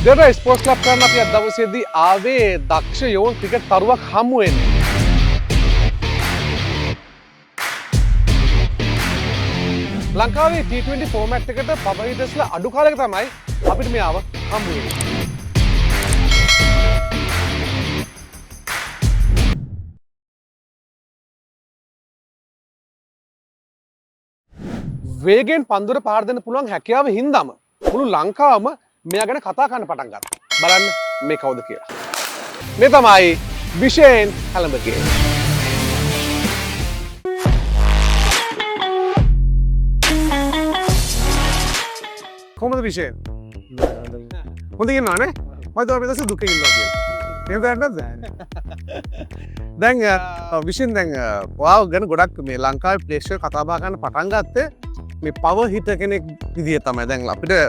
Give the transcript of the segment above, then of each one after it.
දෙරණ sports club කරන්න අපි අද දවසේදී ආවේ දක්ෂ යොවුන් ක්‍රිකට් තරුවක් හමු වෙන්න. ලංකාවේ T20 format එකට පවර් හිටර්ස්ලා අඩු කාලයක තමයි අපිට මේ ආව හම්බ වෙන්නේ. වේගෙන් පන්දුවට පහර දෙන්න පුළුවන් හැකියාව හින්දාම මුළු ලංකාවම මෙයා ගැන කතා කරන්න පටන් ගත්තා. බලන්න මේ කවුද කියලා. මේ තමයි විෂේන් හැලඹගේ. කොහොමද විෂේන්? හොඳ ඉන්නවා නේ? මම හිතුවා අපි දැන් දුකේ ඉන්නවා කියලා. එහෙම දැනන්නේ නැද්ද? දැන් විෂේන් දැන් ඔයාව ගැන ගොඩක් මේ ලංකාවේ ප්ලේයර්ස් කතා බහ කරන්න පටන් ගත්තේ මේ පවර් හිටර් කෙනෙක් විදිය තමයි. දැන් අපිට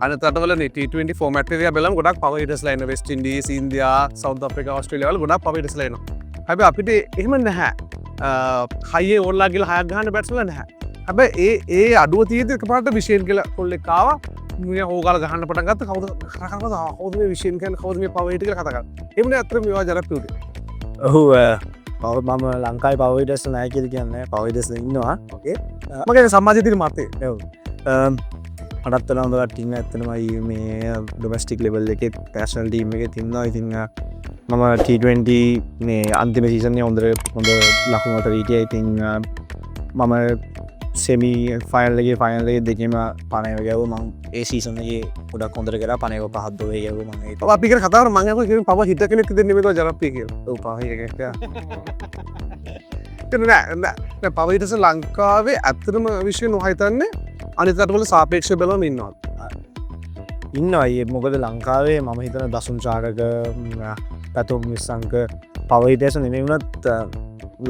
අනිත් රටවල මේ T20 format එක දිහා බලමු ගොඩක් පවර් හිටර්ස්ලා ඉන්නවා. West Indies, India, south Africa, Australia වල ගොඩක් පවර් හිටර්ස්ලා ඉන්නවා. හැබැයි අපිට එහෙම නැහැ. හයියේ ඕල්ලා ගිහලා හයක් ගහන්න බැට්ස්මන්ලා නැහැ. හැබැයි ඒ අඩුව තියෙද්දි එකපාරට විෂේන් කියලා කොල්ලෙක් ආවා. මිනිහා හොගාලා ගහන්න පටන් ගත්තා. කවුද කතා කරනවද? කවුද මේ විෂේන් කියන්නේ? කවුද මේ පවර් හිටර් කියලා කතා කරා. එහෙම නේ අත්‍තරම මේවා ජනප්‍රිය වුණේ. ඔව්, මම ලංකාවේ පවර් හිටර්ස් නෑ කියලා කියන්නේ නෑ. පවර් හිටර්ස් ඉන්නවා. මගේ සමාජයේ තියෙන මතය. ඔව්. මටත් වඩා හොඳ කට්ටිය ඉන්නවා. ඇත්තටම මේ ඩොමෙස්ටික් ලෙවල් එකේ නැෂනල් ටීම් එකේ ඉන්නවා. ඉතින් මම T20 මේ අන්තිම සීසන් එකේ හොඳ ලකුණු අතර හිටියා. ඉතින් මම සෙමි ෆයිනල් එකේ ෆයිනල් එකේ දෙකේම පණයව ගැහුවා. මං ඒ සීසන් එකේ ගොඩක් හොඳට කරා. පණයව පහක් දොළහේ ගැහුවා මං ඒ ඔව්, අපි ගැන කතා කරා. මං අහුවා කියන්නේ පව හිට කෙනෙක් විදිහට නෙමෙයි තෝ ජනප්‍රිය කියලා. ඔව්, පව හිට කෙනෙක්. නෑ, නෑ, නෑ, පව හිටර්ස් ලංකාවේ ඇත්තටම විශ්වය නොහිතන්නේ අනිත් රටවල සාපේක්ෂව බලවම ඉන්නවා. ඉන්නවා අයියේ. මොකද ලංකාවේ මම හිතන දසුන් ශාරක, පැතුම් නිස්සංක පව හිටර්ස් නෙමෙයි වුණත්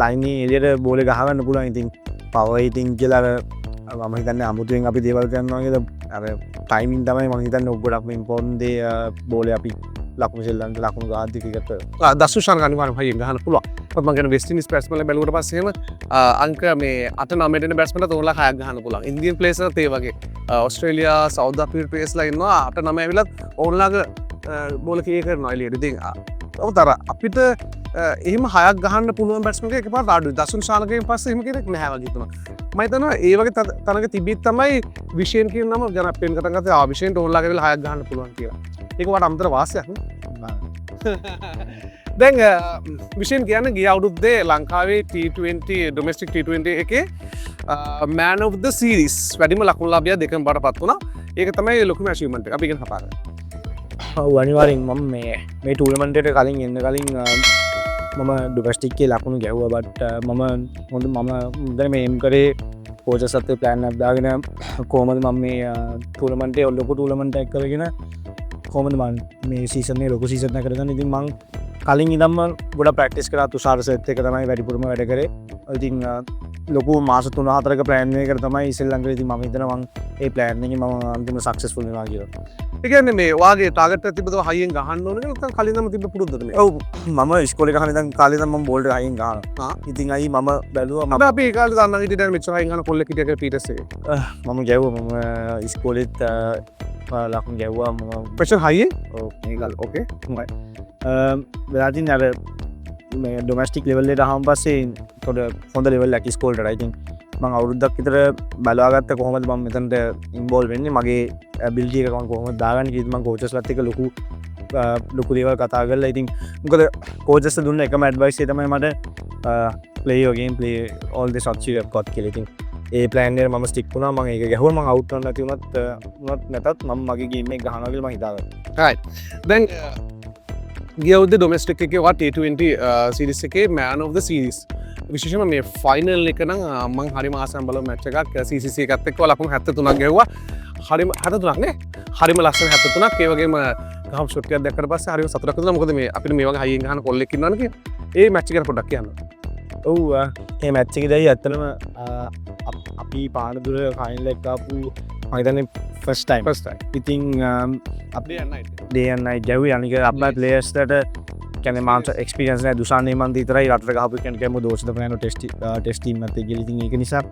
ලයින් එකේ එළියට බෝලේ ගහගන්න පුළුවන්. ඉතින් පව හිටින් කියලා අර මම හිතන්නේ අමුතුවෙන් අපි දේවල් කරනවා කියලා අර ටයිමින් තමයි මම හිතන්නේ ඔක් ගොඩක්ම ඉම්පෝටන්ට් දේ. බෝලේ අපි ලකුණු සෙල්ලම්ට ලකුණු ගහද්දි ක්‍රිකට් වල. දසුන් ශාරක අනිවාර්යයෙන්ම හයියෙන් ගහන්න පුළුවන්. ඒත් මම කියන්නේ වෙස්ට් ඉන්ඩීස් බැට්ස්මන්ලා බැලුවට පස්සේ එහෙම, අංක මේ අට නවයට එන බැට්ස්මන්ලා තෝරලා හයක් ගහන්න පුළුවන්. ඉන්දියන් ප්ලේයර්ස්ලාත් ඒ වගේ. ඕස්ට්‍රේලියා, සවුත් අප්‍රිකා ප්ලේයර්ස්ලා ඉන්නවා අට නවය ඇවිල්ලත් ඔවුන්ලාගේ බෝල කී කරනවා එළියට. ඉතින් ඔව් අර අපිට එහෙම හයක් ගහන්න පුළුවන් බැට්ස්මන් කෙනෙක් එකපාරට අඩුයි. දසුන් ශානකගෙන් පස්සේ එහෙම කෙනෙක් නැහැ වගේ හිතුණා. මම හිතනවා ඒ වගේ තැනක තිබිත් තමයි විෂේන් කියන නම ජනප්‍රිය වෙන්න පටන් ගත්තේ. විෂේන්ට ඔවුන්ලාගේ ඇවිල්ලා හයක් ගහන්න පුළුවන් කියලා. ඒක වට අමතර වාසියක් නේ. දැන් විෂේන් කියන්නේ ගිය අවුරුද්දේ ලංකාවේ T20 domestic T20 එකේ man of the series වැඩිම ලකුණු ලාභියා දෙකම බවට පත් වුණා. ඒක තමයි ලොකුම ඇචීව්මන්ට් එක. අපි ගැන කතා කරමු. ඔව්, අනිවාර්යෙන් මම මේ ටූර්නමන්ට් එකට කලින් එන්න කලින් මම ඩොමෙස්ටික් එකේ ලකුණු ගැහුවා. බට් මම හොඳ මම හොඳට මේ එම් කරේ කෝචස් අත් එක්ක ප්ලෑන් එකක් දාගෙන කොහොමද මම මේ ටූර්නමන්ට් එකේ ලොකු ටූර්නමන්ට් එකක් කරගෙන කොහොමද මම මේ සීසන් එකේ ලොකු සීසන් එකක් කරගන්නේ. ඉතින් මං කලින් ඉඳන්ම ගොඩක් ප්‍රැක්ටිස් කරා. තුෂාර සෙට් එක තමයි වැඩිපුරම වැඩ කරේ. ඉතින් ලොකු මාස තුන හතරක ප්ලෑන් එකකට තමයි ශ්‍රී ලංකාවේ. ඉතින් මම හිතනවා මං ඒ ප්ලෑන් එකේ මම අන්තිම සක්සස්ෆුල් වෙනවා කියලා. ඒ කියන්නේ මේ ඔයාගේ ටාගට් එක තිබ්බද හයියෙන් ගහන්න ඕන කියලා නැත්නම් කලින් ඉඳන්ම තිබ්බ පුරුද්දද මේ? ඔව්, මම ඉස්කෝලේ ගහන ඉඳන් කාලේ ඉඳන් මම බෝල් එක හයියෙන් ගහනවා. ඉතින් අයියේ මම බැලුවා මම හැබැයි අපි ඒ කාලේ දන්නා හිටියේ නෑ මෙච්චර හයියෙන් ගහන කොල්ලෙක් හිටියා කියලා පීටර්ස් එකේ. මම ගැහුවා. මම ඉස්කෝලේත් ලකුණු ගැහුවා. මම ප්‍රෙෂර් හයියෙන්? ඔව්, මේ කාලේ. ඕකේ. හොඳයි. වෙලා තින්නේ අර මේ ඩොමෙස්ටික් ලෙවල් එකට ආවම පස්සේ පොඩ හොඳ ලෙවල් එකක් ඉස්කෝලේට. ඉතින් මං අවුරුද්දක් විතර බලාගත්ත කොහොමද මං මෙතනට ඉන්වෝල්ව් වෙන්නේ, මගේ ඇබිලිටි එක මං කොහොමද දාගන්නේ කියලා. ඉතින් මං කෝචස්ලත් එක්ක ලොකු දේවල් කතා කරලා. ඉතින් මොකද කෝචස් දුන්න එකම ඇඩ්වයිස් එක තමයි මට play your game, play all the shots you have got කියලා. ඉතින් ඒ ප්ලෑන් එකට මම ස්ටික් වුණා. මං ඒක ගැහුවා. මං අවුට් වෙන්න නැති වුණත් නැතත් මම මගේ ගේම් එක ගහනවා කියලා මං හිතාගත්තා. දැන් ගිය අවුරුද්දේ ඩොමෙස්ටික් එකේ ඔයා T20 series එකේ man of the series. විශේෂයෙන්ම මේ ෆයිනල් එක නම් මං හරිම ආසාවෙන් බලන මැච් එකක්. CCC එකත් එක්ක ලකුණු 73ක් ගැහුවා. හරිම 73ක් නේ? හරිම ලස්සන 73ක්. ඒ වගේම ගහපු ෂොට් එකක් දැක්කට පස්සේ හරිම සතුටක් වුණා. මොකද මේ අපිට මේ වගේ හයියෙන් ගහන කොල්ලෙක් ඉන්නවනේ කියලා. ඒ මැච් එක ගැන පොඩ්ඩක් කියන්න. ඔව්, මේ මැච් එකේදී ඇත්තටම අපි පානදුර ෆයිනල් එක ආපු මං හිතන්නේ ෆස්ට් ටයිම්. First time. ඉතින් අපි day and night. Day and night ගැහුවේ. අනික අපේ ප්ලේයර්ස්ලට කියන්නේ මාංශ එක්ස්පීරියන්ස් නෑ. දුෂාන් හේමන්ත විතරයි රටට ගහපු කෙනෙක්. කියමු දෝෂිත ප්‍රනාන්දු ටෙස්ට් ටීම් එකත් එක්ක ගිහලා. ඉතින් ඒක නිසා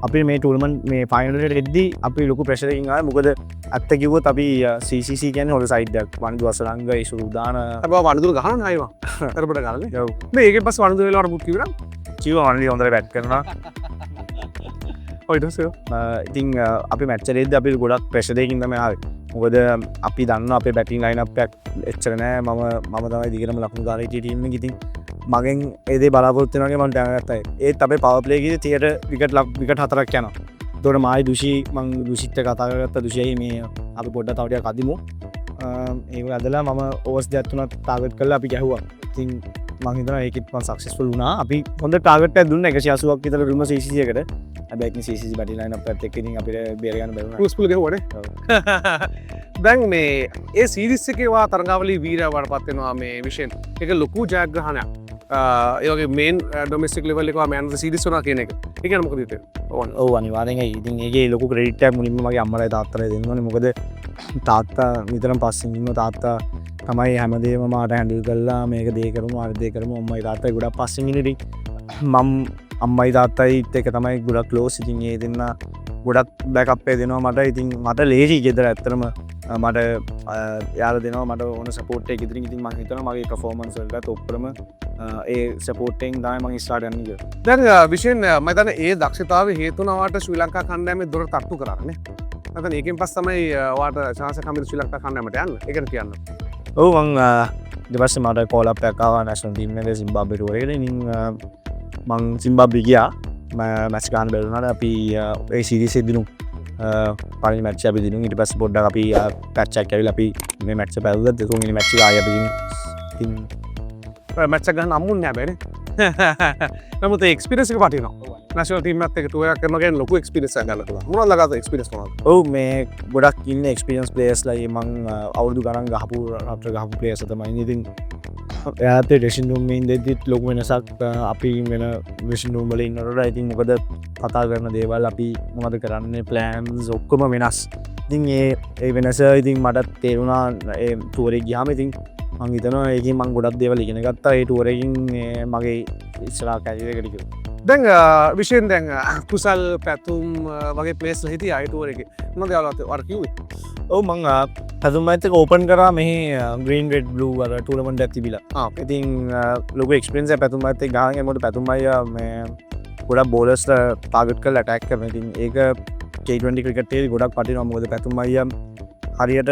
අපි මේ ටූර්නමන්ට් මේ ෆයිනල් එකට එද්දී අපි ලොකු ප්‍රෙෂර් එකකින් ආවේ. මොකද ඇත්ත කිව්වොත් අපි CCC කියන්නේ හොඳ සයිඩ් එකක්. වනිඳු අසලංග, ඉසුරු උදාන. හැබැයි වනිඳුර ගහනවා ආයෙම. කරපට ගහලා. ඔව්. මේ ඒකෙන් පස්සේ වනිඳුර වෙලාවට මුත් කිව්වා. කිව්වා වනිඳු හොඳට බැට් කරනවා. ඔය ඊට පස්සේ ඉතින් අපි මැච් එකේදී අපි ගොඩක් ප්‍රෙෂර් එකකින් තමයි ආවේ. මොකද අපි දන්නවා අපේ බැටිං ලයින් අප් එකක් එච්චර නෑ. මම මම තමයි දිගටම ලකුණු දාලා හිටියේ ටීම් එකේ. ඉතින් මගෙන් ඒ දේ බලාපොරොත්තු වෙනවා වගේ මම දැනගත්තා. ඒත් අපේ පවර් ප්ලේ එකේදී 30ට විකට් 4ක් යනවා. එතකොට මායි දුෂි, මං දුෂිත් එක්ක කතා කරගත්තා. දුෂි අයියේ, මේ අපි පොඩ්ඩක් තව ටිකක් අදිමු. ඒක ඇදලා මම ඕවර්ස් දෙකක් තුනක් ටාගට් කරලා අපි ගැහුවා. ඉතින් මං හිතනවා ඒකෙත් මං සක්සස්ෆුල් වුණා. අපි හොඳ ටාගට් එකක් දුන්නා, 180ක් විතර දුන්නා CCC එකට. හැබැයි ඉතින් CCC batting line up එකත් එක්ක ඉතින් අපිට බේර ගන්න බැරි වුණා. ක්‍රූස් ගැහුවනේ. දැන් මේ ඒ සීරීස් එකේ වා තරඟාවලියේ වීරයා බවට පත් වෙනවා මේ විෂයෙන්. ඒක ලොකු ජයග්‍රහණයක්. ඒ වගේ මේන් ඩොමෙස්ටික් ලෙවල් එකේ මෑන් ඔෆ් ද සීරීස් වුණා කියන එක. ඒ කියන්නේ මොකද හිතෙන්නේ? ඔව් ඔව්, අනිවාර්යෙන්. ඒ ඉතින් ඒකේ ලොකු ක්‍රෙඩිට් එකක් මුලින්ම මගේ අම්මලායි තාත්තලායි දෙන්න ඕනේ. මොකද තාත්තා නිතරම පස්සෙන් ඉන්නවා. තාත්තා තමයි හැමදේම මාට හැන්ඩල් කරලා මේක දේ කරමු, අර දේ කරමු. අම්මයි තාත්තයි ගොඩක් පස්සෙන් ඉන්නේ. ඉතින් මම් අම්මයි තාත්තයිත් එක්ක තමයි ගොඩක් ක්ලෝස්. ඉතින් ඒ දෙන්න ගොඩක් බෑකප් එක දෙනවා මට. ඉතින් මට ලේසි ගෙදර ඇත්තටම මට එයාලා දෙනවා මට ඕන සපෝට් එක ඉතින්. ඉතින් මං හිතනවා මගේ පර්ෆෝමන්ස් වලටත් ඔක්කොම ඒ සපෝට් එකෙන් තමයි මං ඉස්සරහට යන්නේ කියලා. දැන් විශේෂයෙන් මම හිතන්නේ ඒ දක්ෂතාවය හේතු වුණා ඔයාට ශ්‍රී ලංකා කණ්ඩායමේ දොර තට්ටු කරා නේ. මම හිතන්නේ ඒකෙන් පස්සේ තමයි ඔයාට චාන්ස් එකක් හම්බෙන්නේ ශ්‍රී ලංකා කණ්ඩායමට යන්න. ඒ ගැන කියන්න. ඔව්, මං ඊට පස්සේ මට කෝල් අප් එකක් ආවා නැෂනල් ටීම් එකේ සිම්බාබ්වේ ටුවර් එකට. ඉතින් මං සිම්බාබ්වේ ගියා. මැච් ගන්න බැරි වුණාට අපි ඒ සීරීස් එක දිනු. පළවෙනි මැච් එක අපි දිනු. ඊට පස්සේ පොඩ්ඩක් අපි පැච් එකක් ඇවිල්ලා අපි මේ මැච් එක පැරදුවා. දෙතුන්වෙනි මැච් එක ආයෙ අපි දිනු. ඉතින් මැච් එක ගන්න අම්මුන්නේ නෑ බෑනේ. නමුත් ඒ එක්ස්පීරියන්ස් එක වටිනවා. නැෂනල් ටීම් එකත් එක්ක ටුවර් එකක් කරනවා කියන්නේ ලොකු එක්ස්පීරියන්ස් එකක් ගන්න පුළුවන්. මොනවද ළඟාත එක්ස්පීරියන්ස් මොනවද? ඔව්, මේ ගොඩක් ඉන්න එක්ස්පීරියන්ස් ප්ලේයර්ස්ලා. මං අවුරුදු ගණන් ගහපු, රටට ගහපු ප්ලේයර්ස් තමයි. ඉතින් එයාත් ඩ්‍රෙසින් රූම් එකේ ඉඳද්දිත් ලොකු වෙනසක් අපි වෙන ඩ්‍රෙසින් රූම් වල ඉන්නකොට. ඉතින් මොකද කතා කරන දේවල්, අපි මොනවද කරන්නේ, ප්ලෑන්ස් ඔක්කොම වෙනස්. ඉතින් ඒ ඒ වෙනස ඉතින් මටත් තේරුණා ඒ ටුවර් එක ගියාම. ඉතින් මං හිතනවා ඒකෙන් මං ගොඩක් දේවල් ඉගෙන ගත්තා ඒ ටුවර් එකකින් මගේ ඉස්සරහා කැරියර් එකට කියලා. දැන් විශේෂයෙන් දැන් කුසල්, පැතුම් වගේ ප්ලේයර්ස්ලා හිටියා ඒ ටුවර් එකේ. මොනවද ඔයාලට අර කිව්වේ? ඔව්, මං පැතුම් අයත් එක්ක ඕපන් කරා මෙහි ග්‍රීන් රෙඩ් බ්ලූ අර ටූර්නමන්ට් එකක් තිබිලා. ඉතින් ලොකු එක්ස්පීරියන්ස් එකක් පැතුම් අයත් එක්ක ගහගෙන. මොකද පැතුම් අයියා මේ ගොඩක් බෝලර්ස්ලා ටාගට් කරලා ඇටැක් කරනවා. ඉතින් ඒක T20 cricket එකේ ගොඩක් වටිනවා. මොකද පැතුම් අයියා හරියට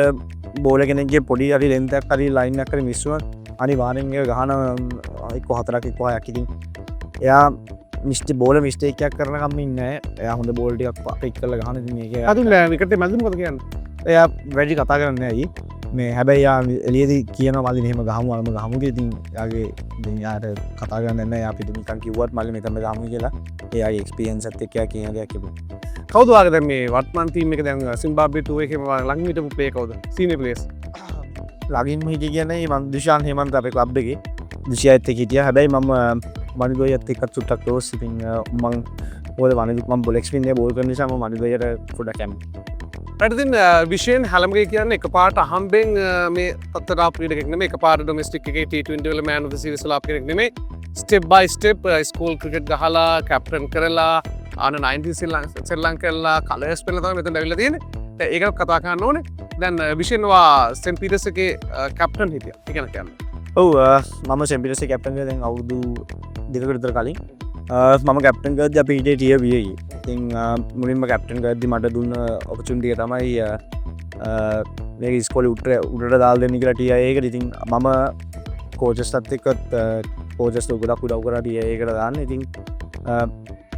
බෝලර් කෙනෙක්ගේ පොඩි හරි ලෙන්ත් එකක් හරි ලයින් එකක් හරි මිස් වුණොත් අනිවාර්යෙන් ඒක ගහන එක්ක හතරක් එක්ක හයක්. ඉතින් එයා බෝලර් මිස්ටේක් එකක් කරනකම් ඉන්නේ නැහැ. එයා හොඳ බෝල් ටිකක් පික් කරලා ගහන. ඉතින් මේක පැතුම් නෑ විකට් එක මැද්දේ මොකද කියන්නේ? එයා වැඩි කතා කරන්නේ නෑ ඇයි. මේ හැබැයි එයා එළියේදී කියනවා මල්ලි මෙහෙම ගහමු අරම ගහමු කියලා. ඉතින් එයාගේ ඉතින් එයාට කතා කරන්න නැහැ. එයා අපිට නිකන් කිව්වත් මල්ලි මෙතන ගහමු කියලා. එයාගේ එක්ස්පීරියන්ස් එකත් එක්ක එයා කියන දෙයක් කිව්වා. කවුද ඔයාගේ දැන් මේ වර්තමාන ටීම් එක, දැන් සිම්බාබ්වේ ටුවර් එකේම ළඟින් හිටපු ප්ලේයර් කවුද? Senior players. ළඟින්ම හිටියේ කියන්නේ මං දුෂාන් හේමන්ත, අපේ ක්ලබ් එකේ. දුෂියාත් එක්ක හිටියා. හැබැයි මම වනිඳු අයියත් එක්කත් චුට්ටක් ක්ලෝස්. ඉතින් මං මොකද වනිඳු මං බෝල් එක්ස්පින් එක බෝල් කරන නිසා මම වනිඳු අයියට පොඩ්ඩක් කැමතියි. රයිට්, ඉතින් විෂයෙන් හැලමගේ කියන්නේ එකපාරට අහම්බෙන් මේ තත්ත්වයට ආපු ක්‍රීඩකෙක් නෙමෙයි. එකපාරට ඩොමෙස්ටික් එකේ T20 වල මෑන් ඔෆ් ද සීරීස් වල ආපු කෙනෙක් නෙමෙයි. ස්ටෙප් බයි ස්ටෙප් ස්කූල් ක්‍රිකට් ගහලා, කැප්ටන් කරලා, අන්ඩර් 19 සෙල්ලම් කරලා, කලර්ස් පෙන්නලා තමයි මෙතනට ඇවිල්ලා තියෙන්නේ. දැන් ඒක කතා කරන්න ඕනේ. දැන් විෂයෙන් වා සෙන්ට් පීටර්ස් එකේ කැප්ටන් හිටියා. ඒ ගැන කියන්න. ඔව්, මම සෙන්ට් පීටර්ස් එකේ කැප්ටන් කරලා දැන් අවුරුදු 2කට විතර කලින්. මම කැප්ටන් කරද්දී අපි හිටියේ ටියර් B එකේ. ඉතින් මුලින්ම කැප්ටන් කරද්දී මට දුන්න ඔපචුනිටි එක තමයි මේක ඉස්කෝලේ උඩට දාලා දෙන්න කියලා ටියර් A එකට. ඉතින් මම කෝචස්ලත් එක්කත් කෝචස්ලා ගොඩක් උදව් කරා ටියර් A එකට දාන්න. ඉතින්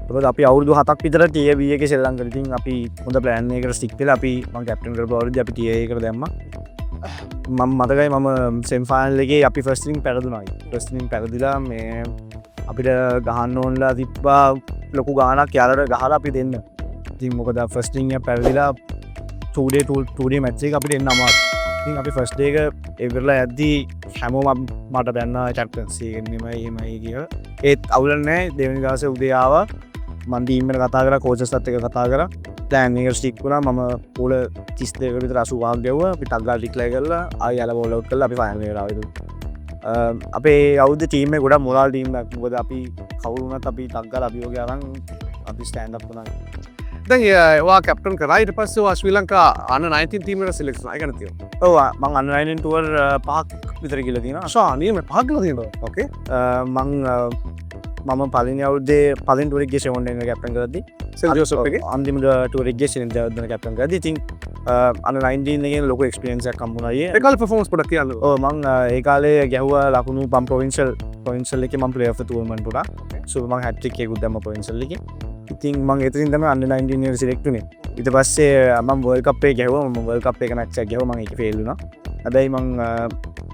මොකද අපි අවුරුදු 7ක් විතර ටියර් B එකේ සෙල්ලම් කරා. ඉතින් අපි හොඳ ප්ලෑන් එකකට ස්ටික් වෙලා අපි මම කැප්ටන් කරපු අවුරුද්දේ අපි ටියර් A එකට දැම්මා. මම මතකයි මම සෙමි ෆයිනල් එකේ අපි ෆස්ට් ඉනිං පැරදුනා. ෆස්ට් ඉනිං පැරදිලා මේ අපිට ගහන්න ඕනලා තිබ්බා ලොකු ගාණක් යාලට ගහලා අපි දෙන්න. ඉතින් මොකද ෆස්ට් ඉනිං එක පැරදිලා 2 day 2 day match එක අපිට එන්න අමාරුයි. ඉතින් අපි ෆස්ට් ඩේ එක ඉවරලා යද්දී හැමෝම මට බැන්නා කැප්ටන්සි එක නෙමෙයි එහෙමයි කියලා. ඒත් අවුලක් නෑ. දෙවෙනි දවසේ උදේ ආවා. මං ටීම් එකට කතා කරා, කෝචස්ලත් එක්ක කතා කරා. ප්ලෑන් එකට ස්ටික් වුණා. මම බෝල 32කට විතර 85ක් ගැහුවා. අපි ටක් ගාලා ඩික්ලෙයාර් කරලා ආයෙ යාලා බෝල් අවුට් කරලා අපි ෆයිනල් එකට ආවා. ඉතින් අපේ අවුරුද්දේ ටීම් එක ගොඩක් මොරාල් ටීම් එකක්. මොකද අපි කවුරු වුණත් අපි ටක් ගාලා අභියෝගය අරන් අපි ස්ටෑන්ඩ් අප් වුණා. දැන් ඔයා කැප්ටන් කරා. ඊට පස්සේ ඔයා ශ්‍රී ලංකා අන්ඩර් 19 ටීම් එකට සිලෙක්ට් වුණා. ඒ ගැන තියෙනවා. ඔව්, මං අන්ඩර් 19 ටුවර් පහක් විතර ගිහලා තියෙනවා. ෂා, නියම. පහක් ගිහලා තියෙනවා. ඕකේ. මම පළවෙනි අවුරුද්දේ පළවෙනි ටුවර් එක ගියේ ෂෙවොන් ඩෙන්ගර් කැප්ටන් කරද්දි. සෙන්ට් ජෝසප් එකේ. අන්තිම ටුවර් එක ගියේ සෙන්ට් ජයවර්ධන කැප්ටන් කරද්දි. ඉතින් අන්ඩර් 19 එකෙන් ලොකු එක්ස්පීරියන්ස් එකක් හම්බුණා අයියේ. ඒ කාලේ පර්ෆෝමන්ස් පොඩක් කියන්න. ඔව්, මං ඒ කාලේ ගැහුවා ලකුණු. මං ප්‍රොවින්ෂල් එකේ මං ප්ලේයර් ඔෆ් ද ටූර්නමන්ට් වුණා. සෝ මං හැට්‍රික් එකකුත් දැම්මා ප්‍රොවින්ෂල් එකේ. ඉතින් මං එතනින් තමයි අන්ඩර් 19 එකට සිලෙක්ට් වුණේ. ඊට පස්සේ මං වර්ල්ඩ් කප් එක ගැහුවා. මම වර්ල්ඩ් කප් එක මැච් එකක් ගැහුවා. මං ඒකේ ෆේල් වුණා. හැබැයි මං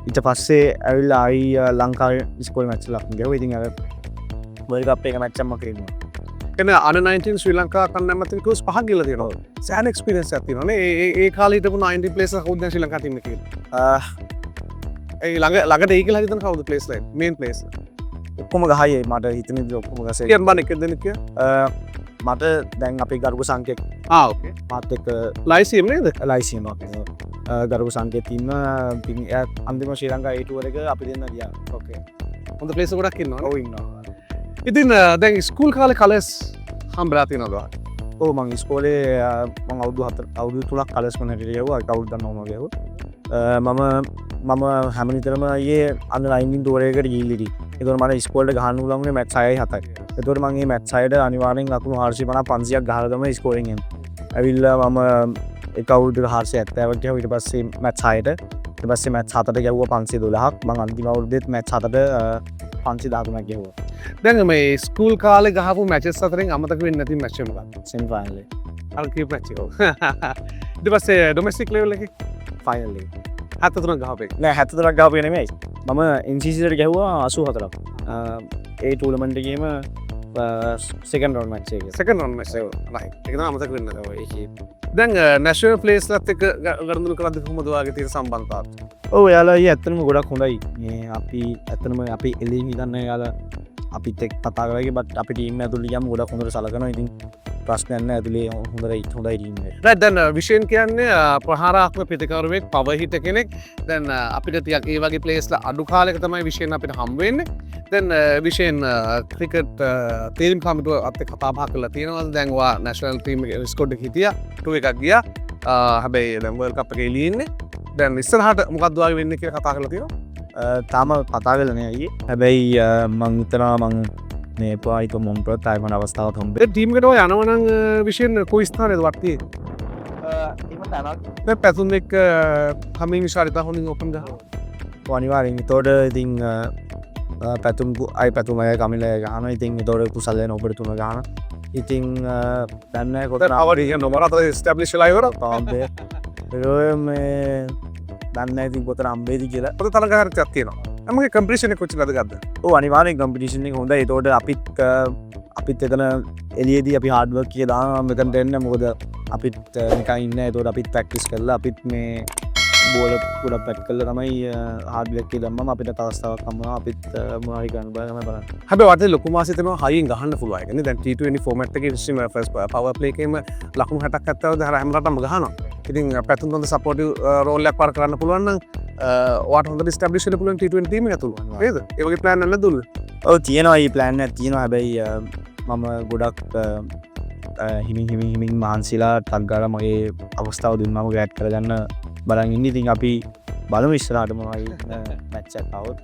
ඊට පස්සේ ඇවිල්ලා ආයි ලංකාවේ ඉස්කෝලේ මැච් ලකුණු ගැහුවා. ඉතින් අර වර්ල්ඩ් කප් එක මැච් එකක් මම ෆේල් වුණා. කියන්නේ අන්ඩර් 19 ශ්‍රී ලංකා කණ්ඩායමත් එක්ක ටූර්ස් පහක් ගිහලා තියෙනවා. සෑහෙන එක්ස්පීරියන්ස් එකක් තියෙනවා නේ. ඒ ඒ ඒ කාලේ හිටපු 19 ප්ලේයර්ස් කවුද දැන් ශ්‍රී ලංකා ටීම් එකේ? ඒ ළඟ ළඟට ඒ කියලා හිතන කවුද ප්ලේයර්ස් ලා, මේන් ප්ලේයර්ස්? ඔක්කොම ගහයි, මට හිතෙන විදිහට ඔක්කොම ගසයි. කියන්න බෑ එක දෙනෙක් කිය. මට දැන් අපේ ගරුක සංකේත ආ ඕකේ. මාත් එක්ක ලයිසියම් නේද? ලයිසියම් අපේ ගරුක සංකේත ඉන්න. ඉතින් එයා අන්තිම ශ්‍රී ලංකා ඒ ටුවර් එක අපි දෙන්න ගියා. ඕකේ. හොඳ ප්ලේයර්ස් ගොඩක් ඉන්නවා. ඔව්, ඉන්නවා. ඉතින් දැන් ස්කූල් කාලේ කලර්ස් හම්බෙලා තියෙනවද ඔයාට? ඔව්, මං ඉස්කෝලේ මං අවුරුදු 4, අවුරුදු 3ක් කලර්ස් මොන හැටියට ගැහුවා. එක අවුරුද්දක් නෝමල් ගැහුවා. මම මම හැම නිතරම ඊයේ අන්ඩර් 19 ටුවර් එකකට ගිහිල්ලා හිටියේ. ඒතකොට මට ඉස්කෝලේට ගහන්න පුළුවන් වුණේ මැච් 6යි 7යි. ඒතකොට මං මේ මැච් 6ට අනිවාර්යෙන් ලකුණු 450 500ක් ගහලා තමයි ඉස්කෝලෙන් එන්නේ. ඇවිල්ලා මම එක අවුරුද්දක 470ක් ගැහුවා. ඊට පස්සේ මැච් 6ට, ඊට පස්සේ මැච් 7ට ගැහුවා 512ක්. මං අන්තිම අවුරුද්දෙත් මැච් 7ට 513ක් ගැහුවා. දැන් මේ ස්කූල් කාලේ ගහපු මැචස් අතරින් අමතක වෙන්නේ නැති මැච් එක මොකක්ද? සෙමි ෆයිනල් එක. අර කීප මැච් එක. ඔව්. ඊට පස්සේ ඩොමෙස්ටික් ලෙවල් එකේ? ෆයිනල් එක. 73ක් ගහපු එක. නෑ, 73ක් ගහපු එක නෙමෙයි. මම NCC එකට ගැහුවා 84ක්. ඒ ටූර්නමන්ට් එකේම සෙකන්ඩ් රවුන්ඩ් මැච් එක. සෙකන්ඩ් රවුන්ඩ් මැච් එක. රයිට්. ඒක තමයි අමතක වෙන්නේ නැති. ඔව්, ඒකේ. දැන් නැෂනල් ප්ලේයර්ස්ලත් එක්ක ගනුදෙනු කරද්දි කොහොමද ඔයාගේ තියෙන සම්බන්ධතාවය? ඔව්, එයාලා අයියේ ඇත්තටම ගොඩක් හොඳයි. මේ අපි ඇත්තටම අපි එළියෙන් හිතන්නේ එයාලා අපිත් එක්ක කතා කරලා ගියේ, බට් අපි ටීම් ඇතුළේ ගියාම ගොඩක් හොඳට සලකනවා. ඉතින් ප්‍රශ්නයක් නෑ, ඇතුලේ හොඳයි හොඳයි ටීම් එක. රයිට්, දැන් විෂයන් කියන්නේ ප්‍රහාරාත්මක පිතිකරුවෙක්, පවර් හිටර් කෙනෙක්. දැන් අපිට ටිකක් ඒ වගේ ප්ලේයර්ස්ලා අඩු කාලයක තමයි විෂයන් අපිට හම්බ වෙන්නේ. දැන් විෂයන් ක්‍රිකට් තීරීම් කමිටුව අත් එක්ක කතා බහ කරලා තියෙනවා. දැන් ඔයා නැෂනල් ටීම් එකේ ස්කොඩ් එකේ හිටියා, ටූර් එකක් ගියා. හැබැයි දැන් වර්ල්ඩ් කප් එකේ එළියේ ඉන්නේ. දැන් ඉස්සරහට මොකක්ද ඔයාගේ වෙන්නේ කියලා කතා කරලා තියෙනවා? තාම කතා කරලා නෑ අයියේ. හැබැයි මං හිතනවා මං මේ පායික මොම්ප්‍රත් ආයෙ මට අවස්ථාවක් හම්බ ඒ ටීම් එකට ඔයා යනවා නම් විෂයන් කොයි ස්ථානයේද වට තියෙන්නේ? එහෙම තැනක් දැන් පැතුම් එක්ක කමින් විශාලිතා හොඳින් ඕපන් ගහනවා. ඔව්, අනිවාර්යෙන්. ඒතකොට ඉතින් පැතුම් අය පැතුම් අය කමිල අය ගහනවා. ඉතින් ඒතකොට කුසල් යන ඔබට තුන ගහනවා. ඉතින් දන්නේ නැහැ කොතන දැන් අවරි කියන නොමර අතර එස්ටැබ්ලිෂ් වෙලා ඉවරයි. තාම බෑ. ඒක මේ දන්නේ නැහැ ඉතින් කොතන හම්බෙයිද කියලා. පොත තරඟකාරීත්වයක් තියෙනවා. මගේ කම්පිටිෂන් එක කොච්චර වැදගත්ද? ඔව්, අනිවාර්යෙන් කම්පිටිෂන් එක හොඳයි. ඒතකොට අපිත් එතන එළියේදී අපි හાર્ඩ් වර්ක් එක දානවා මෙතනට එන්න. මොකද අපිත් නිකන් ඉන්නේ නැහැ. ඒතකොට අපිත් ප්‍රැක්ටිස් කරලා අපිත් මේ බෝල ගොඩක් පැක් කරලා තමයි හાર્ඩ් වර්ක් එක දැම්මම අපිට අවස්ථාවක් හම්බ වෙනවා. අපිත් මොනවා හරි කරන්න බෑ තමයි බලන්න. හැබැයි වට ලොකු මාසෙ තමයි හයියෙන් ගහන්න පුළුවන්. ඒ කියන්නේ දැන් T20 format එකේ විශේෂයෙන්ම ෆස්ට් පවර් ප්ලේ එකේම ලකුණු 60ක් 70ක් හැම රටම ගහනවා. ඉතින් පැතුම් හොඳ සපෝටිව් රෝල් එකක් පාර කරන්න පුළුවන් නම් ඔයාට හොඳට එස්ටැබ්ලිෂ් වෙන්න පුළුවන් T20 team එක ඇතුළේ. නේද? ඒ වගේ ප්ලෑන් එකක් නැද්ද උල්ල? ඔව්, තියෙනවා. මේ ප්ලෑන් එකක් තියෙනවා. හැබැයි මම ගොඩක් හිමින් හිමින් හිමින් මහන්සිලා ටක් ගාලා මගේ අවස්ථාව දුන්නාම ග්‍රැඩ් කරගන්න බලන් ඉන්නේ. ඉතින් අපි බලමු ඉස්සරහට මොනවා හරි මැච් එකක් ආවොත්.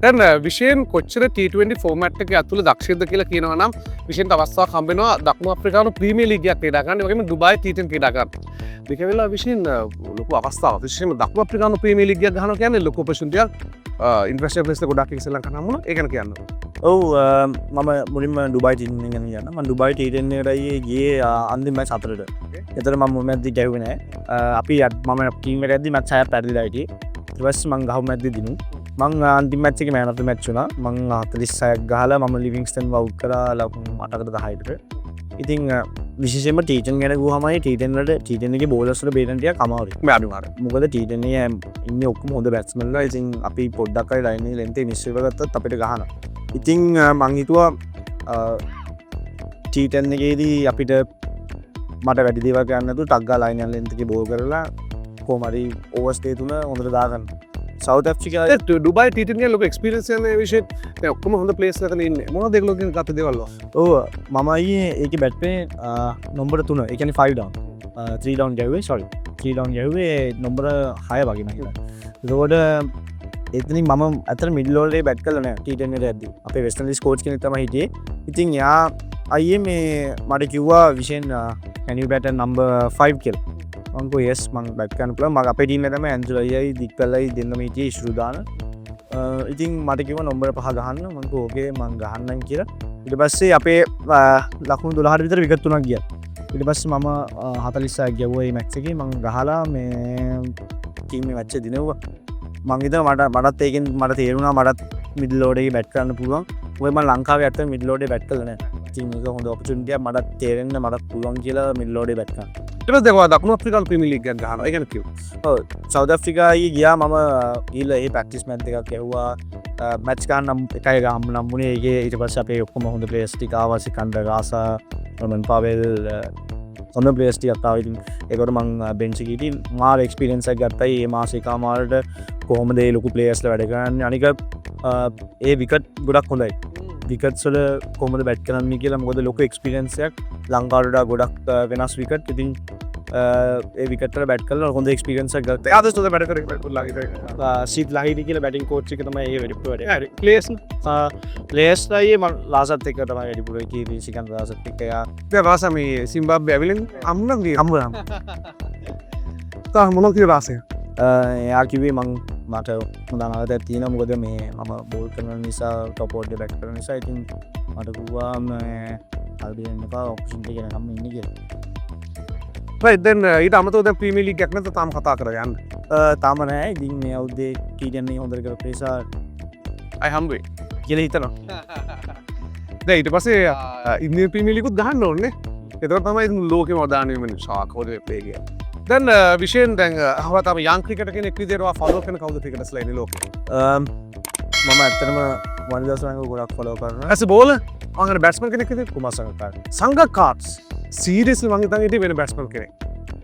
දැන් විෂයන් කොච්චර T20 format එකේ ඇතුළේ දක්ෂද කියලා කියනවා නම් විෂයන්ට අවස්ථාවක් හම්බ වෙනවා දකුණු අප්‍රිකානු ප්‍රීමියර් ලීග් එකක් ක්‍රීඩා කරන්න. ඒ වගේම ඩුබායි T10 ක්‍රීඩා කරන්න. මේක වෙලාව විෂයන් ලොකු අවස්ථාවක්. විශේෂයෙන්ම දකුණු අප්‍රිකානු ප්‍රීමියර් ලීග් එකක් ගහනවා කියන්නේ ලොකු ඔපචුනිටි එකක්. ඉන්ටර්නැෂනල් ප්ලේයර්ස්ලා ගොඩක් එක්ක ශ්‍රී ලංකාවට හම්බ වුණා. ඒ ගැන කියන්න. ඔව්, මම මුලින්ම ඩුබායි T10 ගැන කියන්න. මම ඩුබායි T10 එකට ඊයේ ගියේ අන්තිම මැච් 4ට. එතන මම මුල් මැච් දෙක ගැහුවේ නෑ. අපි මම ටීම් එකට යද්දි මැච් 6ක් පැරදිලා හිටියේ. ඊට පස්සේ මං ගහපු මැච් දෙක දිනු. මං අන්තිම මැච් එකේ මෑන් ඔෆ් the match වුණා. මං 46ක් ගහලා මම ලිවිංස්ටන් අවුට් කරා ලකුණු 8කට 10කට. ඉතින් විශේෂයෙන්ම T10 ගැන කිව්වමයි T10 වලට T10 එකේ බෝලර්ස් වල බේරෙන්න ටිකක් අමාරුයි. මේ අනිවාර්යයෙන්. මොකද T10 එකේ ඉන්නේ ඔක්කොම හොඳ බැට්ස්මන්ලා. ඉතින් අපි පොඩ්ඩක් හරි ලයින් එකේ ලෙන්ත් එක මිස් වෙලා ගත්තොත් අපිට ගහනවා. ඉතින් මං හිතුවා T10 එකේදී අපිට මට වැඩි දේවල් කරන්න නැතුව ටක් ගාලා ලයින් යන ලෙන්ත් එකේ බෝල් කරලා කොහොම හරි ඕවර්ස් දෙක තුන හොඳට දාගන්න. සවුත් ඇෆ්‍රිකා ඩුබායි T20 ගැන ලොකු එක්ස්පීරියන්ස් එකක් නේ විශේෂ. දැන් ඔක්කොම හොඳ ප්ලේයර්ස් ලා ඉන්නේ. මොනවද ඒගොල්ලෝ කියන ගත දේවල් ඔය? ඔව්, මම අයියේ ඒකේ බැට් පේ නොම්බර 3, ඒ කියන්නේ 5 ඩවුන්, 3 ඩවුන් ගැහුවේ, සෝරි, 3 ඩවුන් ගැහුවේ නොම්බර 6 වගේ මම හිතන්නේ. එතකොට එතනින් මම ඇත්තට මිඩල් ඕවර් එකේ බැට් කළා නෑ T20 එකට යද්දි. අපේ වෙස්ට් ඉන්ඩීස් කෝච් කෙනෙක් තමයි හිටියේ. ඉතින් එයා අයියේ මේ මට කිව්වා විශේෂයෙන් can you bat at number 5 කියලා. මං කිව්වා yes, මං බැට් කරන්න පුළුවන්. මං අපේ ටීම් එකේ තමයි ඇන්ජලෝ අයියයි දික්වැල්ලයි දෙන්නම හිටියේ ඉසුරු දාන. ඉතින් මට කිව්වා නොම්බර 5 ගහන්න. මං කිව්වා ඕකේ මං ගහන්නම් කියලා. ඊට පස්සේ අපේ ලකුණු 12ට විතර විකට් තුනක් ගියා. ඊට පස්සේ මම 46ක් ගැහුවා මේ මැච් එකේ. මං ගහලා මේ ටීම් මේ මැච් එක දිනුවා. මං හිතුවා මටත් ඒකෙන් මට තේරුණා මටත් මිඩල් ඕඩර් එකේ බැට් කරන්න පුළුවන්. මොකද මං ලංකාවේ ඇත්තටම මිඩල් ඕඩර් එකේ බැට් කළා නෑ. ඉතින් මේක හොඳ ඔපචුනිටි එකක් මටත් තේරෙන්න මටත් පුළුවන් කියලා මිඩල් ඕඩර් එකේ බැට් කරන්න. ඊට පස්සේ දැන් ඔයා දකුණු අප්‍රිකානු ප්‍රීමියර් ලීග් එකක් ගහනවා. ඒ ගැන කිව්වා. ඔව්, සවුත් ඇෆ්‍රිකාවේ ගියා මම ගිහලා ඒ ප්‍රැක්ටිස් මැච් එකක් ගැහුවා. මැච් ගන්න නම් එකයි ගහන්න නම්බුනේ. ඒකේ ඊට පස්සේ අපේ ඔක්කොම හොඳ ප්ලේයර්ස් ටික ආවා. සිකන්දර් රාසා, රොමන් පවෙල්, හොඳ ප්ලේයර්ස් ටිකක් ආවා. ඉතින් ඒකට මං බෙන්ච් එකේ හිටියේ. මාර එක්ස්පීරියන්ස් එකක් ගත්තා. මේ මාස එකමාරට කොහොමද ඒ ලොකු ප්ලේයර්ස්ලා වැඩ කරන්නේ. අනික ඒ විකට් ගොඩක් හොඳයි. විකට්ස් වල කොහොමද බැට් කරන්නේ කියලා. මොකද ලොකු එක්ස්පීරියන්ස් එකක් ලංකාවට වඩා ගොඩක් වෙනස් විකට්. ඉතින් ඒ විකට් වල බැට් කරලා හොඳ එක්ස්පීරියන්ස් එකක් ගත්තා. ආදර්ශ හොඳ වැඩ කරේ බැට් සිත් ලහිරි කියලා බැටිං කෝච් එක තමයි ඒ වැඩිපුර වැඩ. හරි. ප්ලේයර්ස් ප්ලේයර්ස් අයියේ මං ලාසත් එක්ක තමයි වැඩිපුර හිටියේ. සිකන්දර් රාසත් එක්ක එයා. දැන් රාසා මේ සිම්බාබ්වේ ඇවිල්ලා අම්මනම් ගියේ. හම්බුණා. තා මොනවද කිව්වේ රාසය? එයා කිව්වේ මට හොඳ අනාගතයක් තියෙනවා. මොකද මේ මම බෝල් කරන නිසා ටොප් ඕඩර් බැට් කරන නිසා. ඉතින් මට කිව්වා මේ අල්බි වෙන්න එපා, ඔපචුනිටි එක එනකම් ඉන්න කියලා. රයිට්, දැන් ඊට අමතරව දැන් ප්‍රීමියර් ලීග් එකක් නැත්නම් තාම කතා කරලා යන්න. තාම නෑ. ඉතින් මේ අවුරුද්දේ T20 හොඳට කරපු නිසා අය හම්බ වෙයි කියලා හිතනවා. දැන් ඊට පස්සේ ඉන්දියන් ප්‍රීමියර් ලීග් උත් ගහන්න ඕනේ. එතකොට තමයි ඉතින් ලෝකෙම අවධානය යොමු වෙන්නේ ශාක් හොඳ ප්ලේ කියලා. දැන් විශේෂයෙන් දැන් අහවා තාම යං ක්‍රිකට් කෙනෙක් විදියට ඔයා ෆලෝ කරන කවුද ක්‍රිකටර්ස්ලා ඉන්නේ ලෝකෙ? මම ඇත්තටම වනිදා සංග ගොඩක් ෆලෝ කරනවා. ඇස් අ බෝලර් මං අර බැට්ස්මන් කෙනෙක් විදියට කුමාර සංගක්කාර. සංගක්කාර සීරියස්ලි මං හිතන් හිටියේ වෙන බැට්ස්මන් කෙනෙක්.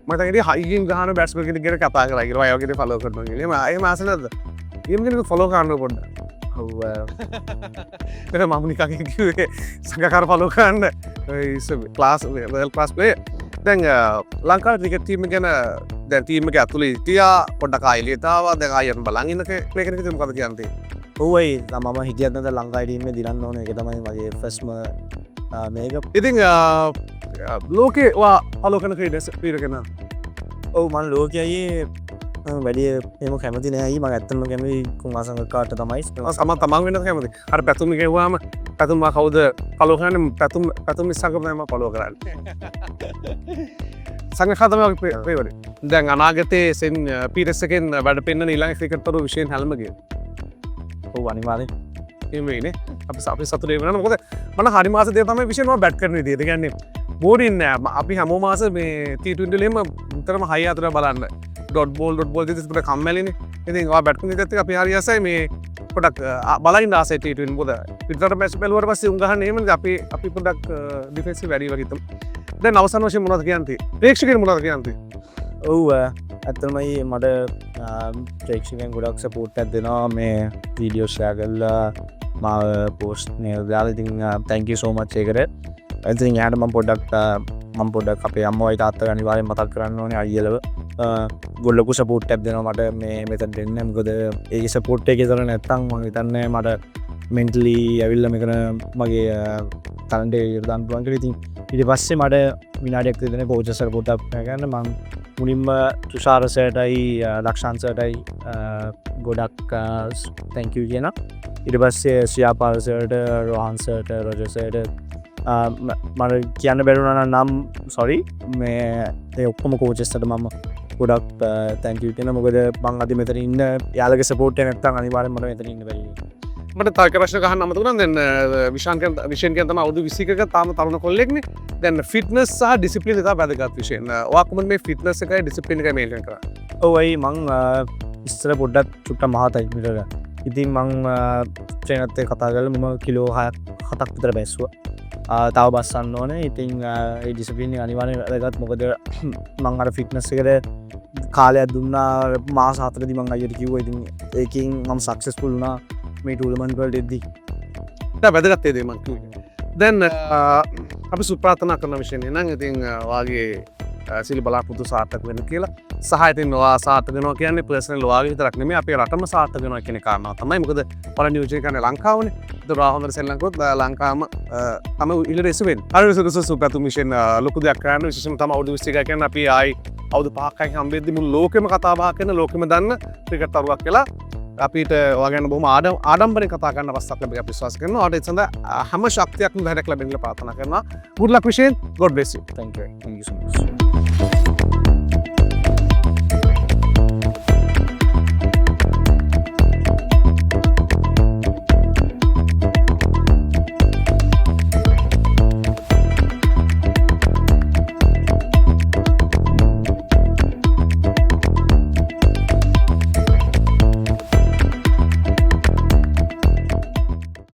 මං හිතන් හිටියේ හයියෙන් ගහන බැට්ස්මන් කෙනෙක් ගැන කතා කරලා කියලා. ඔයා වගේ ෆලෝ කරනවා කියලා. එහෙම ආස නැද්ද? එහෙම කෙනෙකු ෆලෝ කරන්න පොඩ්ඩක්. ඔව්. එතන මම නිකන් කිව්වේ සංගක්කාර ෆලෝ කරන්න. is a class, world class player. දැන් ලංකාවේ ක්‍රිකට් ටීම් එක ගැන දැන් ටීම් එක ඇතුලේ හිටියා පොඩ්ඩක් ආයෙ එළියට ආවා. දැන් ආයෙ බලන් ඉන්න ප්ලේ කෙනෙක් විදියට මොකද කියන්නේ? ඔව් අයි, මම හිටියත් නැත්නම් ලංකාවේ ටීම් එක දිනන්න ඕනේ. ඒක තමයි මගේ ෆස්ට්ම මේක. ඉතින් ලෝකේ ඔයා ෆලෝ කරන ක්‍රීඩකයන් කෙනා? ඔව්, මං ලෝකයේ අයියේ වැඩි එහෙම කැමති නෑ අයියේ. මං ඇත්තටම කැමති කුමාර සංගක්කාරට තමයි. ඔව්, තමන් වෙනද කැමති? අර පැතුම් කිව්වම පැතුම් මා කවුද ෆලෝ කරන්නේ? පැතුම් ඉස්සංග තමයි මම ෆලෝ කරන්නේ. සංගක්කාර තමයි මගේ ෆේවරිට්. දැන් අනාගතයේ සෙන් පීටර්ස් එකෙන් වැඩ පෙන්නන ඊළඟ ක්‍රිකට් තරු විශේෂයෙන් හැල්මගේ. ඔව්, අනිවාර්යෙන්. එහෙම වෙයිනේ. අපි සතුටු වෙනවා. මොකද මට හරි මාස දෙක තමයි විශේෂයෙන්ම මම බැට් කරන විදිය. ඒ කියන්නේ බෝරින් නෑ. අපි හැමෝම මාස මේ T20 වල එහෙම නිතරම හයි අතර බලන්න. ඩොට් බෝල් ඩොට් බෝල් දෙක පොඩක් කම්මැලිනේ. ඉතින් ඔයා බැට් කරන විදියත් එක්ක අපි හරි ආසයි මේ පොඩක් බලන්න ආසයි T20. මොකද පිටරට මැච් බැලුවට පස්සේ උන් ගහන්නේ එහෙමනේ. අපි පොඩක් ඩිෆෙන්සිව් වැඩි වගේ හිතමු. දැන් අවසන් වශයෙන් මොනවද කියන්නේ? ප්‍රේක්ෂකයන් මොනවද කියන්නේ? ඔව්, ඇත්තටම මට ප්‍රේක්ෂකයන් ගොඩක් සපෝට් එකක් දෙනවා මේ වීඩියෝ ෂෙයා කරලා මාව පෝස්ට් නේද දාලා. ඉතින් thank you so much ඒකට. ඉතින් එයාට මම පොඩ්ඩක් අපේ අම්මවයි තාත්තව අනිවාර්යෙන් මතක් කරන්න ඕනේ අයියලව. ගොඩ ලොකු සපෝට් එකක් දෙනවා මට මේ මෙතනට එන්න. මොකද ඒ සපෝට් එක විතර නැත්තම් මං හිතන්නේ මට මෙන්ටලි ඇවිල්ලා මෙතන මගේ ටැලන්ට් එක ඉවර දාන්න පුළුවන් කියලා. ඉතින් ඊට පස්සේ මට විනාඩියක් විතර කෝචස් සපෝට් එකක් ගන්න මං මුලින්ම තුෂාර සර්ටයි ලක්ෂාන් සර්ටයි ගොඩක් thank you කියනවා. ඊට පස්සේ ශ්‍රියාපාල සර්ට, රෝහන් සර්ට, රොජර් සර්ට, මට කියන්න බැරි වුණා නම් සෝරි. මේ ඒ ඔක්කොම කෝචස්ලට මම ගොඩක් thank you කියනවා. මොකද මං අද මෙතන ඉන්න යාළුවගේ සපෝට් එක නැත්තම් අනිවාර්යෙන් මට මෙතන ඉන්න බැරි වෙයි. මට තව එක ප්‍රශ්නයක් අහන්න අමතක වුණා. දැන් විශාන් කියන විශේෂ කියන තමයි අවුරුදු 21ක තාම තරුණ කොල්ලෙක්නේ. දැන් ෆිට්නස් සහ ඩිසිප්ලින් ඉතා වැදගත් විෂයන්. ඔයා කොහොමද මේ ෆිට්නස් එකයි ඩිසිප්ලින් එකයි මේන්ටේන් කරන්නේ? ඔව් අයි, මං ඉස්සර පොඩ්ඩක් චුට්ටක් මහතයි මිටර. ඉතින් මං ට්‍රේනර්ත් එක්ක කතා කරලා මම කිලෝ 6ක් 7ක් විතර බැස්සුවා. තව බස්සන්න ඕනේ. ඉතින් ඒ ඩිසිප්ලින් එක අනිවාර්යෙන් වැදගත්. මොකද මං අර ෆිට්නස් එකට කාලයක් දුන්නා. මාස 4දී මං අයියට කිව්වා. ඉතින් ඒකෙන් මම සක්සස්ෆුල් වුණා මේ ටූර්නමන්ට් වලට එද්දි. දැන් වැදගත් ඒ දේ මං කිව්වේ. දැන් අපි සුප්‍රාර්ථනා කරන විෂයනේ නම් ඉතින් ඔයාගේ සියලු බලාපොරොත්තු සාර්ථක වෙන්න කියලා. සහ ඉතින් ඔයා සාර්ථක වෙනවා කියන්නේ පර්සනල් ඔයාගේ විතරක් නෙමෙයි, අපේ රටම සාර්ථක වෙනවා කියන කාරණාව තමයි. මොකද පළවෙනි නියෝජනය කරන්නේ ලංකාවනේ. ඒතර ඔයා හොඳට සෙල්ලම් කරොත් ලංකාවම තමයි ඉහළට එසු වෙන්නේ. හරි සුදුසු සුපැතුම් විෂයෙන් ලොකු දෙයක් කරන්න. විශේෂයෙන්ම තම අවුරුදු 21 කියන්නේ අපි ආයි අවුරුදු 5ක් අයින් හම්බෙද්දි මුළු ලෝකෙම කතා බහ කරන, ලෝකෙම දන්න ක්‍රිකට් තරුවක් වෙලා අපිට ඔයා ගැන බොහොම ආඩම්බරෙන් කතා කරන්න අවස්ථාවක් ලැබෙයි අපි විශ්වාස කරනවා. ඔයාට ඒ සඳහා හැම ශක්තියක්ම ධෛර්යයක් ලැබෙන්න කියලා ප්‍රාර්ථනා කරනවා. Good luck විෂයෙන්. God bless you. Thank you. Thank you so much.